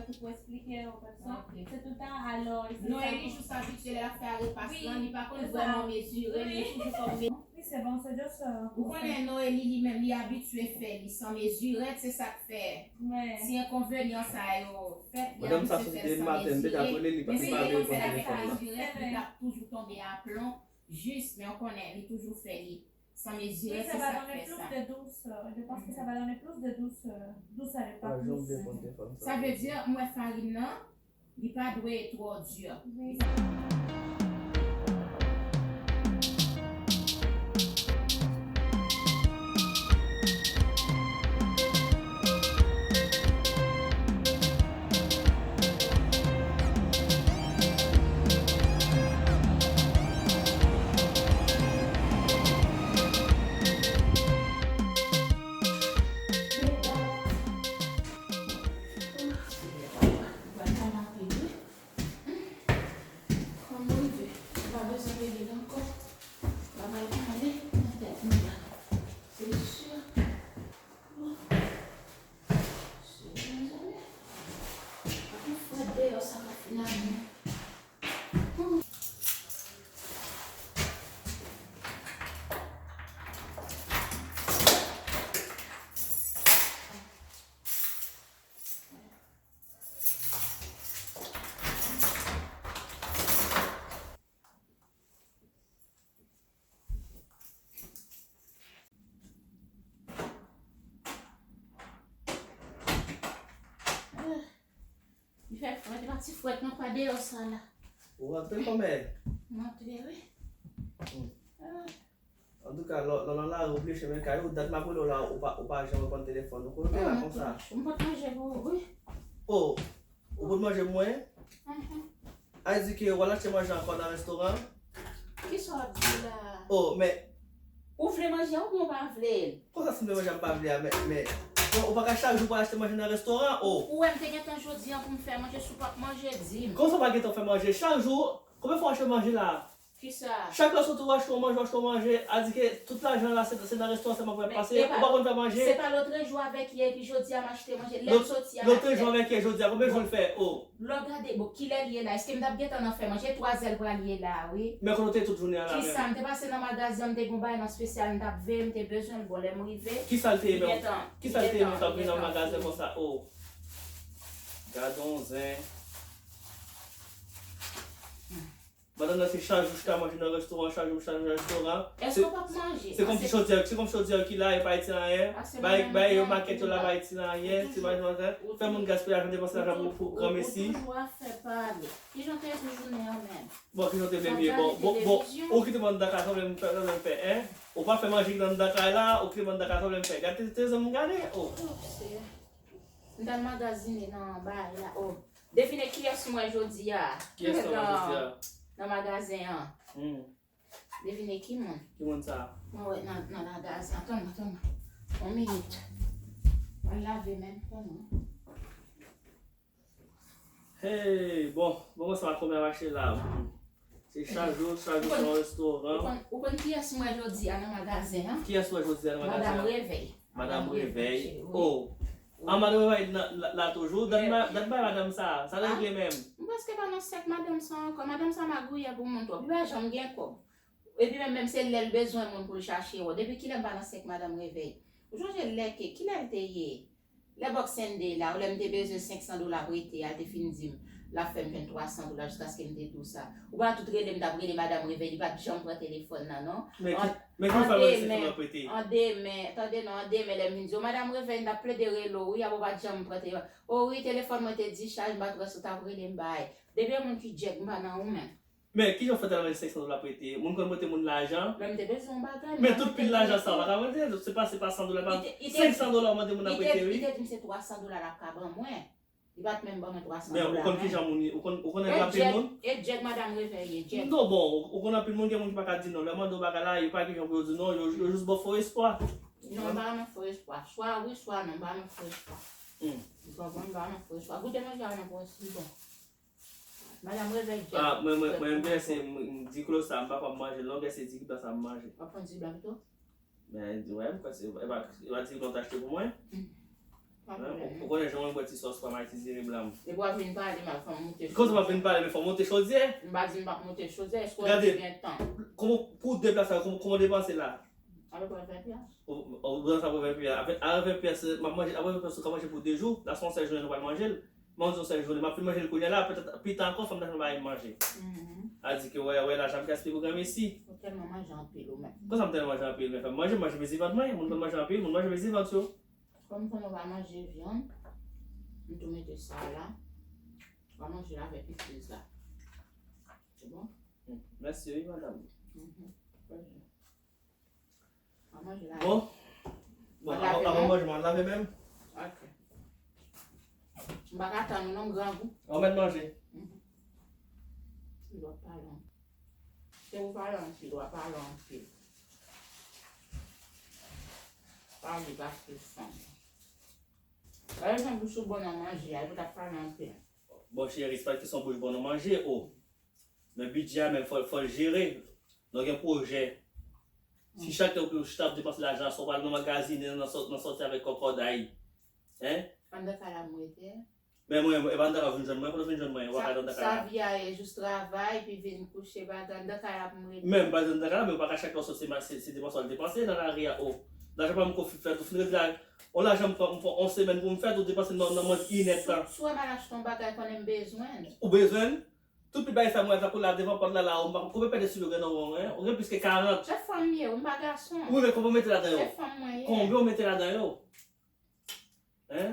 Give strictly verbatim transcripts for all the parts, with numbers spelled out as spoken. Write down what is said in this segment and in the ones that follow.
Pou eksplike yo, pèsonn, se tout tan alò, se sa. Noélie jis abitye lè l ap fè repas lan, li pa konn vrèman mezire, li toujou kòm me- Oui, c'est bon, c'est juste, euh, Ou konnen Noélie li menm, li abitye fè li san mezire, se sa k fè ti enkonvenyan sa yo fèt, li abitye fè l san mezire. Men si li te fè l avèk mezire, li t ap toujou tonbe aplon, jis, men w konnen, li toujou fè li san mezire, se sa k fè sa. Oui, ça va donner plus de douceur. Je pense que ça va donner plus de douceur, douceur de pas plus. Sa vle di, m wè farin nan, li pa dwe twò di. Kòman rive? M pa bezwen rele l ankò. Bagay pale nan tèt mwen la. Se si. Se mezanmi. Ak yon frèt deyò sa k ap fin ale. Li fè frèt, li pa ti frèt non, pa deyò sa la. Ou rantre kòmè? M rantre, wi. Hmm. Ah. Antouka, lè, lè w nan lari, ou bliye chemen kay ou, dat m ap rele w la, ou pa, ou pa janm reponn telefòn. Ou kote w te la konsa? M pot manje pou ou, wi. Oh, ou pot manje pou mwen? Mhm. A di ke w al achte manje ankò nan restoran? Kisa w ap di la? Oh, men. Ou vle manje a oubyen w pa vle l? Konsa si m vle manje a m pa vle a, men, men. Bon, ou pa ka chak jou pou al achte manje nan restoran, oh. Ou wè m te gentan jodi a pou m fè manje, si w p ap manje, di m. Konsa w pa gentan fè manje? Chak jou, konbyen fwa w achte manje la? Kisa? Chak lè w soti, w achte yon manje, w achte yon manje, a di ke tout lajan la, se, se nan restoran sèlman pou mwen pase, ou pa konn fè manje. Se pa lotrejou avèk yè, epi jodi a m achte manje, lè m soti a. Lotrejou avèk yè, jodi a, konbyen jou l fè? Oh. Lè w gade, bon, kilè l ye la? Èske m t ap gentan nan fè manje? Twazè l pral ye la, wi. Men kote w te tout jounen an la menm? Kisa? M te pase nan magazen an, m te gen yon bagay nan espesyal, m t ap veye, m te bezwen l, bon, lè m rive, li gentan, li gentan, li gentan. Kisa l te ye menm? Kisa l te ye menm k ap vin nan magazen konsa? Oh. Gad on zen. Madanm nan se chak jou chita manje nan restoran, chak jou chita manje nan restoran. Èske w p ap manje? Se kòmsi jodi a, se kòmsi jodi a ki la, e pa itil anyen. Bay, bay yo makèt yo la, pa itil anyen, ti manje, manje. Fè moun gaspiye lajan, depanse lajan pou, pou granmesi. Ou toujou ap fè pale. Kijan w te ye pou jounen an menm? Bon, kijan w te vle m ye? Bon, bon, bon, ou kite m anndan kay sa w vle m fè, sa w vle m fè, en? Ou pa fè manje ki anndan kay la, ou kite m anndan kay sa w vle m fè. Gade, te, te zanmi m gade, oh. Oh, Seyè. M t al magazine nan bagay la, oh. Devine kiyès m wè jodi a. Kiyès w wè jodi a? Nan, nan magazen an. Hmm. Devine ki moun. Ki moun sa? Mwen wè nan, nan magazen an. Tann mwen, tann mwen. Yon minit. Mwen lave men m, tann mwen. Hey, bon, bon, sa kòmè mache la. Se chak jou, chak jou se yon restoran. Ou konn, ou konn kiyès m wè jodi a nan magazen an? Kiyès w wè jodi a nan magazen an? Madanm Revèy. Madanm Revèy. Oh. Ah, Madanm Revèy la, la, la toujou. Dat m pa, dat m pa madanm sa. Sa l regle menm? M prèske pa nan sèk madanm sa ankò. Madanm sa magouye pou moun twòp. Li pa janm gen kòb. Epi menm, menm se lè l bezwen moun pou l chache yo. Depi kilè m pa nan sèk Madanm Revèy? Ou sonje lè ke, kilè l te ye? Lè Boxing Day la, ou lè m te bezwen senk san dola prete a, l te fin di m l ap fè m jwenn twa san dola jiskaske m te di w sa. Ou pa tout rele m, t ap rele Madanm Revèy, li pa t janm pran telefòn nan, non. Men ki, men ki fè l senk san dola prete? An demen, tande non, an demen, lè m vin di w, Madanm Revèy, m t ap plede rele w, wi, apre w pa t janm pran telefòn. O wi, telefòn mwen te dichaj, m pa t wè si w t ap rele m bay. Depi yon moun ki djèk, m pa nan ou menm. Men, kijan w fè t al mande senk san dola prete? Moun konn prete moun lajan. Lè m te bezwen yon bagay, men tout pil lajan sa, w pa ka mande, se pa, se pa san dola, pa senk san dola w mande moun nan prete, wi. Li te di m se twa san dola l ap ka ban mwen. Li pa t menm ban mwen twa san dola. Men, ou konn kijan moun ye, ou konn, ou konn anpil moun? E djèk, e djèk Madanm Revèy ye, djèk. Non, bon, ou, ou konn anpil moun, gen moun ki pa ka di non. Lè w mande yon bagay la, yo pa gen jan pou yo di non, yo, yo jis ba w fo espwa. Non, m pa renmen fo espwa. Swa wi, swa non, m pa renmen fo espwa. Hmm. Ou konprann, m pa renmen fo espwa. Goute manje a non, bon, si bon. Madanm Revèy djèk. Ah, mwen, mwen, mwen, m panse, m, m di Klo sa, m pa konn manje, longè se diri blan sa m manje. W ap pran diri blan pito? Men, wè, m panse, e pa, e pa diri blan w t achte pou mwen? Hmm. W Ou konnen jan mwen bwè ti sòs pa m ak ti diri blan m. Depi w ap vin pale m ap fè m moute chodyè. Kòm se m ap vin pale men fò w moute chodyè. M pa di m p ap moute chodyè. Èske w te gen tan? Kòman pou de pla sa yo, kòman w depanse la? Avèk revè pyès. Ou ou depanse avèk revè pyès. Avèk revè pyès m ap manje, avèk revè pyès ou ka manje pou de jou. La se yon sèl jounen nou pral manje l. Mwen di yon sèl jounen, m ap fin manje l kounye a la, petèt pita ankò fò m ta fè yon bagay m manje. A di ke wè wè lajan ap gaspiye pou granmesi. Ou tèlman manje anpil ou menm. Konsa m tèlman manje anpil men fè m manje, m manje pezi vant mwen, moun konn manje anpil, moun manje pezi vant yo. Kòm konnen w pa manje vyann, m tou mete sa la. W a manje l avèk pifriz la. Se bon? Mèsi wi madanm. Bon. Bon, avan manje mwen lave menm. Ok. M pa ka tann ou non, m grangou. An mèt manje. Ti dwa pale anpil. Se ou pale anpil, w a pale anpil. Pale paske fanm. Gade jan bouch ou bon nan manje a, epi w t ap pale anpil. Bon cheri, se pa kesyon bouch bon nan manje, o. Men bidjè a menm fò fò l jere. Lè w gen pwojè. Si chak lè w chita ap depanse lajan sa w pral nan magazinen nan sòti avèk kòkòday. Hein? Anndan kay la m rete. Men mwen e pa anndan kay la w vin jwenn mwen, kote w vin jwenn mwen, w pa ka anndan kay la. Sa vi a ye, jis travay epi vin kouche bagay anndan kay la pou m rete. Men m pa di anndan kay la men w pa ka chak lè w sòti se depanse w al depanse nan lari a o. Lajan pa menm ko fèt ou fin rete la. On lajan m pran m pran on semèn pou m fèt ou depanse nan nan mwen inèt la. Si w wè m al achte yon bagay konnen m bezwen l. Ou bezwen l? Tout pil bagay sa mwen tankou la devan pòt la la ou pa konbyen pè de silo gen nan wè w en ou gen plis ke karant. Se fanm m ye wi m pa gason. Wi men konbyen w mete ladan yo? Se fanm mwen ye. Konbyen w mete ladan yo? Hein?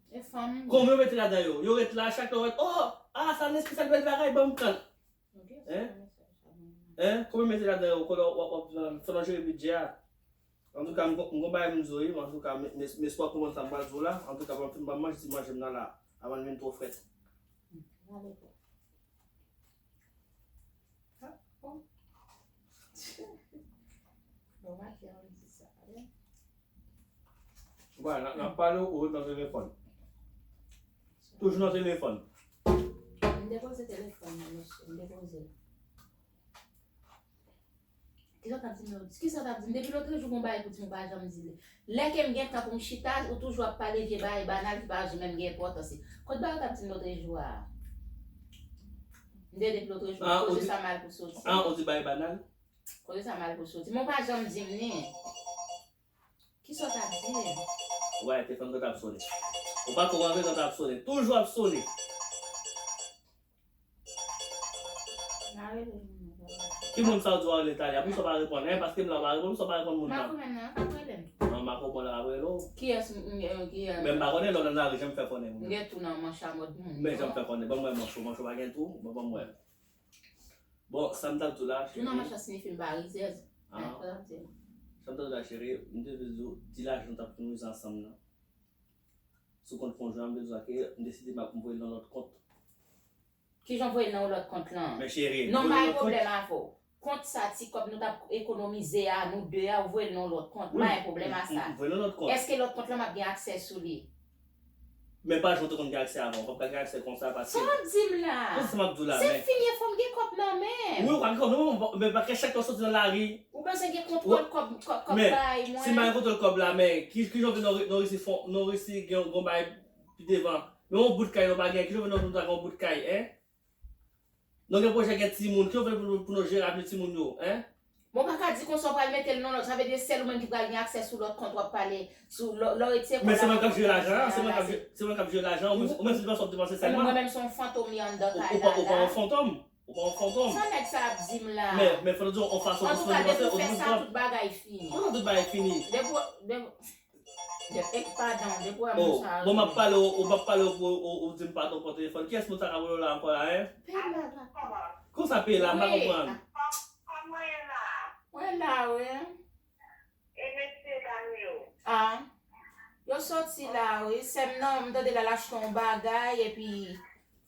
Se fanm m ye. Konbyen w mete ladan yo? Yo ret la chak lè w ret oh ah sa nespi sa bèl bagay ban m pran l. Hein? Hein? Konbyen w mete ladan yo kote w ap w ap fè nan jere bidjè a? Antouka m gon bagay pou m di w wi, antouka m espwa w konprann sa m pral di w la, antouka m ap fin ban m manje ti manje m nan la, avan l vin twò frèt. Ou wè n ap pale ou ret nan telefòn. Toujou nan telefòn. M depoze telefòn nan mesye, m depoze l. Kisa w t ap di m lòt? Kisa w t ap di m? Depi lòtrejou gon bagay pou di m ou pa janm di li. Lè ke m gen tan pou m chita, ou toujou ap pale vye bagay banal ki pa janm menm gen enpòtans. Kot bagay w t ap di m lòtrejou a? M te depi lòtrejou, koze sa mal pou soti. Ah, ou di bagay banal? Koze sa mal pou soti. Men w pa janm di m li. Kisa w t ap di m? Ou pa wè telefòn mwen t ap sone. Ou pa konprann telefòn t ap sone. Toujou ap sone. Ki moun sa w di w a rele talè a? Poukisa w pa reponn? Hein, paske m la w pa reponn, poukisa w pa reponn moun nan? Makomè nan, pa rele m. Non, Makomè la ap rele w. Kiyès, kiyès? Men m pa konnen, lè w nan lari, jan m fè konnen moun nan. M gen tou nan manch a mòd moun. Men jan m fè konnen, ban m wè manch ou, manch ou pa gen tou, ban m wè. Bon, sa m t ap di w la, cheri. Tou nan manch la siyifi m pa rizèz. Ah. Sa m t ap di w la, cheri, m te vle di w, ti lajan nou t ap ekonomize ansanm nan. Sou kont konjwen an, m te di w sa ke m deside m ap voye l nan lòt kont. Kijan w voye l nan yon lòt kont lan? Men cheri, non, m pa gen pwoblèm avè w. Kont sa, ti kòb nou t ap ekonomize a, nou de a, ou voye l nan yon lòt kont. M pa gen pwoblèm a sa. Èske lòt kont lan m ap gen aksè sou li? Men pa jan w te konn gen aksè avan, w p ap ka gen aksè konsa paske. Sa w ap di m la? Konsa m ap di w la, men. Se fini e fò m gen kòb nan men. Wi, w ka gen kòb nan men w, men pa ke chak lè w soti nan lari. Ou bezwen gen kontwòl kòb, kòb, kòb bay mwen. Men, si m pa gen kontwòl kòb la, men, ki, kijan w vle nou, nou resi fon, nou resi gen yon bagay pi devan? Men yon bout kay nou pa gen, kijan w vle nou, nou ta gen yon bout kay, en? Nou gen pwojè gen timoun, kijan w vle pou, pou nou jere avni timoun yo, en? Bon, w pa ka di konsa w pral mete l nan lòt, sa vle di sèl ou menm ki pral gen aksè sou lòt kont w ap pale, sou lè, lè w retire kont la. Men se mwen k ap jere lajan an, se mwen k ap jere, se mwen k ap jere lajan an, ou menm, ou menm se depanse w ap depanse sèlman. Ou menm se yon fantom li anndan kay la la. Ou pa, ou pa yon fantom, ou pa yon fantom. Sa nèg sa ap di m la? Men, men fò nou di yon fason pou nou depanse, ou di yon fantom. Depi w fè sa, tout bagay fini. Konsa tout bagay fini? Depi, depi, Epi padon, depi w wè moun sa yo. Oh, bon, m ap pale w, m ap pale w pou ou di m padon pran telefòn. Kiyès moun sa k ap rele w la ankò la, en? Pela. Konsa Pela, m pa konprann. Kòman ye la? Mwen la, wi. E mesye dam yo? Ah. Yo soti la, wi. Sè m nan, m tande l al achte yon bagay, epi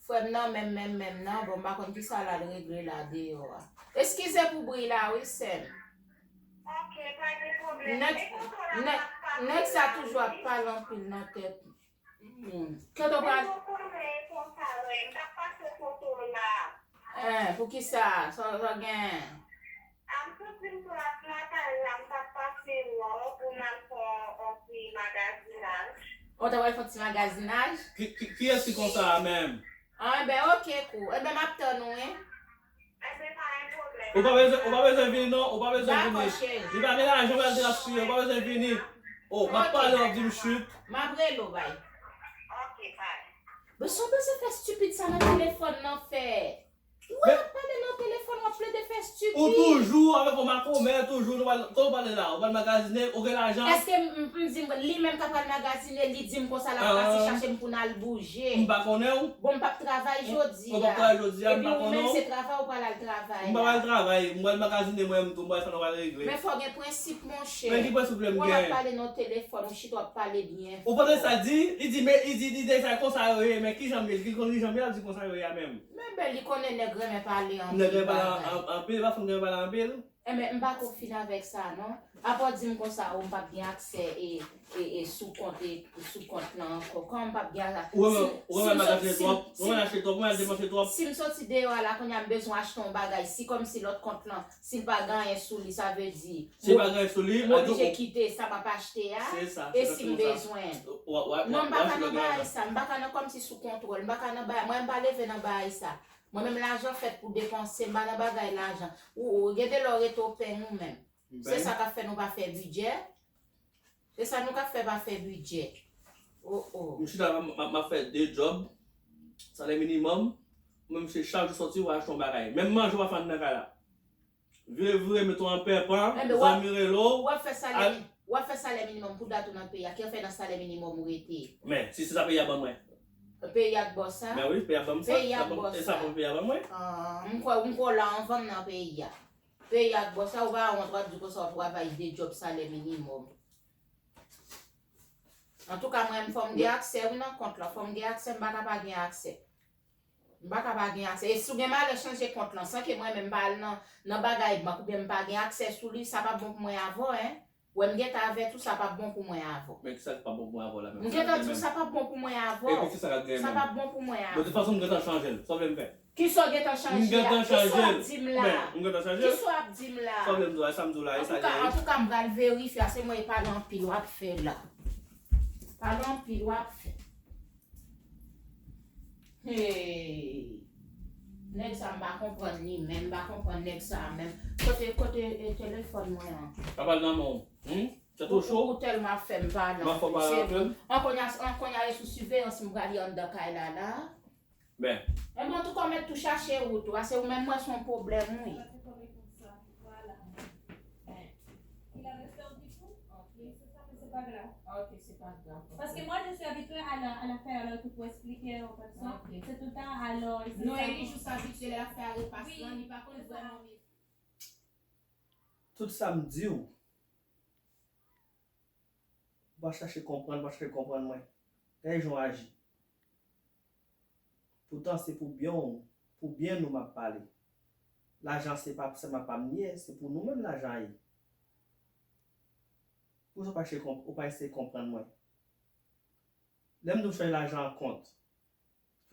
Frè m nan menm, menm, menm nan, bon, m pa konn kisa l al regle la deyò a. Eskize pou bri la wi, sè m. Ok, pa gen pwoblèm. Nèg, nèg, nèg sa toujou ap pale anpil nan tèt moun. Kote w pral? Ou konnen e konsa, wi. M t ap pase foto w la. En, poukisa? Sa, sa gen? Am soti m sou Natal la, m t ap pase non pou m al fè yon ti magazinaj. Ou ta pral fè yon ti magazinaj? Ki, ki, kiyès ki konsa a menm? Ah, enben, oke, kou. Enben, m ap tann ou, wi. Ou pa bezwen, ou pa bezwen vini non, ou pa bezwen vini. Li pa gen lajan pou l al transfere, ou pa bezwen vini. Oh, m ap pale w ap di m chut. M ap rele w, bay. Bon, sa w bezwen fè estipid sa nan telefòn nan fè? Ou wè w ap pale nan telefòn, w ap plede fè estipid. Ou toujou avèk yon makomè, toujou nou pral, kote w pral la, ou pral magazinen, ou gen lajan. Èske m, m, m di m, li menm k ap pral magazinen, li di m konsa l ap pase chache m pou n al bouje? M pa konnen w. Bon, m p ap travay jodi a. Ou p ap travay jodi a, m pa konnen w. Epi ou menm se travay ou pral al travay la. M pa pral travay, m pral magazinen mwen menm tou, m pral fè nou pral regle. Men fò w gen prensip, monchè. Men ki prensip lè m gen? Ou wè w ap pale nan telefòn, ou chita w ap pale byen fò. Ou konnen sa l di? Li di, men, li di, li di, sa konsa yo ye, men kijan m ye, li konn kijan m ye, l ap di konsa yo ye a menm. Men bèl, li konnen nèg renmen pale anpil bagay. Nèg renmen pale anpil, pa fanm ki renmen pale anpil. Enben, m pa ko fin avèk sa non. Apa w di m konsa, o, m p ap gen aksè e, e, e sou kont, e sou kont lan ankò. Kòman m p ap gen aksè? Ou renmen, ou renmen al achte twòp, ou renmen achte twòp, ou renmen al depanse twòp. Si m soti deyò a la, kounye a m bezwen achte yon bagay, si kòmsi lòt kont lan, si l pa gen anyen sou li, sa vle di, si l pa gen anyen sou li, m oblije kite sa m ap achte a, e si m bezwen. Non, m pa ka nan bagay sa, m pa ka nan kòmsi sou kontwòl, m pa ka nan bagay, mwen m pa leve nan bagay sa. Mwen menm lajan fèt pou depanse, m pa nan bagay lajan. Ou, ou gen de lè w rete w peng ou menm. Se sa k ap fè nou pa fè bidjè. Se sa nou k ap fè pa fè bidjè. Oh, oh. M chita, m, m, m ap fè de djòb, salè minimòm, mwen m se chak jou sòti, w al achte yon bagay. Menm manje w pa fè anndan kay la. Vire, vire, mete w an pèpan, zanmi rele w. W ap fè salè, w ap fè salè minimòm pou dat ou nan peyi a. Ki fè nan salè minimòm ou rete? Men, si se sa peyi a ban mwen. Peyi a k ba w sa? Men wi, peyi a ban m sa. Peyi a k ba w sa? Peyi a ban mwen. Ah, m kwè, m kwè w la anvan m nan peyi a. Peyi a k ba w sa, ou pa wont w ap di konsa w ap travay de djòb salè minimòm. Antouka, mwen menm fò m gen aksè wi nan kont lan, fò m gen aksè, m pa ka pa gen aksè. M pa ka pa gen aksè. E si w gen malè chanje kont lan san ke mwen menm m pa al nan, nan bagay bank oubyen m pa gen aksè sou li, sa p ap bon pou mwen avè w, en. Wè m gentan avèti w, sa p ap bon pou mwen avè w. Men kisa ki p ap bon pou mwen avè w la menm? M gentan di w sa p ap bon pou mwen avè w. Epi kisa k ap gen menm? Sa p ap bon pou mwen avè w. Bon, de tout fason m gentan chanje l. Sa w vle m fè? Kisa w gentan chanje a? Kisa w ap di m la? Men, m gentan chanje l. Kisa w ap di m la? Sa w vle m di w la? E sa m di w la, e sa l ye. Antouka, antouka, m pral verifye a, se mwen e pale anpil w ap fè la. Pale anpil w ap fè. Hey! Nèg sa m pa konprann li menm, m pa konprann nèg sa menm. Kote, kote e, telefòn mwen an? Apa l nan men w? Humm? Tèt ou cho? Ou tèlman ap fè m pale anpil. M ap fè w pale anpil? An kounye a, an kounye a e sou siveyans m prale anndan kay la la. Men. Enben antouka w mèt tou chache wout ou, paske ou menm m wè se yon pwoblèm wi. Sa te tonbe konsa, vwala. Il avait perdu tout. Ok. C'est ça, mais c'est pas grave. Ok, c'est pas grave. Parce que moi, je suis habituée à la, à la faire, alors que pour expliquer aux personnes, c'est tout le temps alors, et c'est ça. Non, Elijus abitye lè l ap fè repas lan, li pa konn vrèman. Tout sa m di w, ou pa chache konprann, ou pa chache konprann mwen. Gade jan w aji. Poutan se pou byen w, pou byen nou m ap pale. Lajan se pa sèlman pa m li ye, se pou nou menm lajan ye. Poukisa w pa eseye konp-, ou pa eseye konprann mwen? Lè m di w chanje lajan an kont,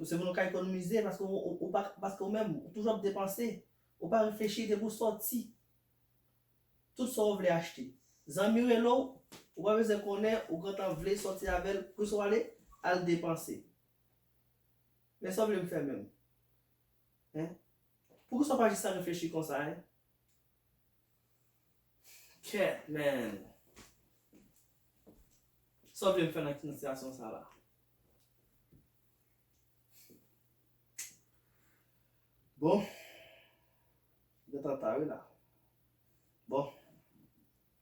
se pou nou ka ekonomize, paske ou, ou, ou pa, paske ou menm, ou toujou ap depanse. Ou pa reflechi depi w sòti. Tout sa w vle achte. Zanmi rele w, ou pa bezwen konnen, ou gentan vle sòti avè l, poukisa w ale? Al depanse. Men sa w vle m fè menm? Hein? Poukisa w pa jis al reflechi konsa, hein? Kèt, man. Sa w vle m fè nan, nan sitiyasyon sa la? Bon. Gentan ta wi la. Bon.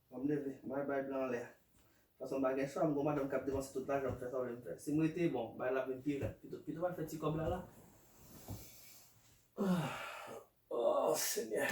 Ban m leve, m al bay blan anlè. Paske m pa gen chwa, m gon madanm k ap depanse tout lajan m fè sa w vle m fè. Si m rete, bon, bagay la ap vin pi rèd. Pito, pito m al fè ti kòb la la. Oh, Senyè.